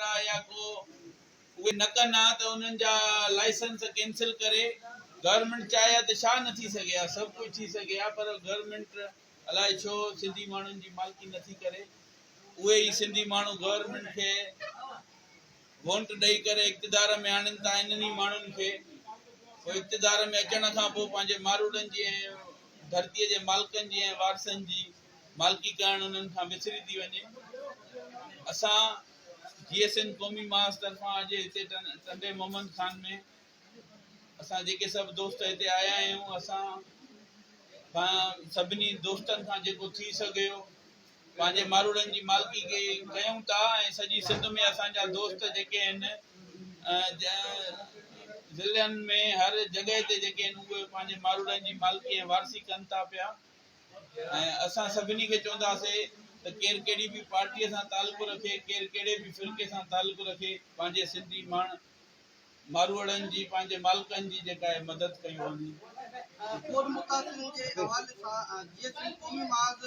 وارا يا ڪو اهي نه ڪن ها ته انهن جا لائسنس ڪينسل ڪري گورنمينٽ چاهي ها ته ڇا نه ٿي سگهي ها سڀ ڪجهه ٿي سگهي ها پر گورنمينٽ الائي ڇو سنڌي ماڻهن جي مالڪي نٿي ڪري اهي ئي سنڌي ماڻهو گورنمينٽ کي وونٽ ڏئي ڪري اقتدار ۾ آڻين ٿا انهن ئي ماڻهن کي پوء اقتدار ۾ اچڻ کان پوء پنهنجي ماروئڙن جي ۽ ڌرتي جي مالڪن جي ۽ وارثن جي مالڪي ڪرڻ انهن کان وسري ٿي وڃي اسان جي ايس اين قومي محاذ طرفان اڄ هتي ٽنڊي محمد خان ۾ اسان جيڪي سڀ دوست هتي آيا آهيون اسان کان سڀني دوستن کان جيڪو ٿي سگهيو پنهنجي ماروئڙن جي مالڪي کي ڪيون ٿا ۽ سڄي سنڌ ۾ اسان جا دوست جيڪي آهن ضلعن ۾ هر جڳهه تي جيڪي آهن اهي پنهنجي ماروئڙن جي مالڪي ۽ وارثي ڪن ٿا پيا ۽ اسان سڀني کي چونداسي ته ڪير ڪهڙي به پارٽي سان تعلق رکي ڪير ڪهڙي به فرقي سان تعلق رکي پنهنجي سنڌي ماڻ ماروئڙن جي پنهنجي مالڪن جي جيڪا آهي مدد ڪئي وڃي. ٻوڏ متاثرين جي حوالي سان جي ايس ايم قومي محاذ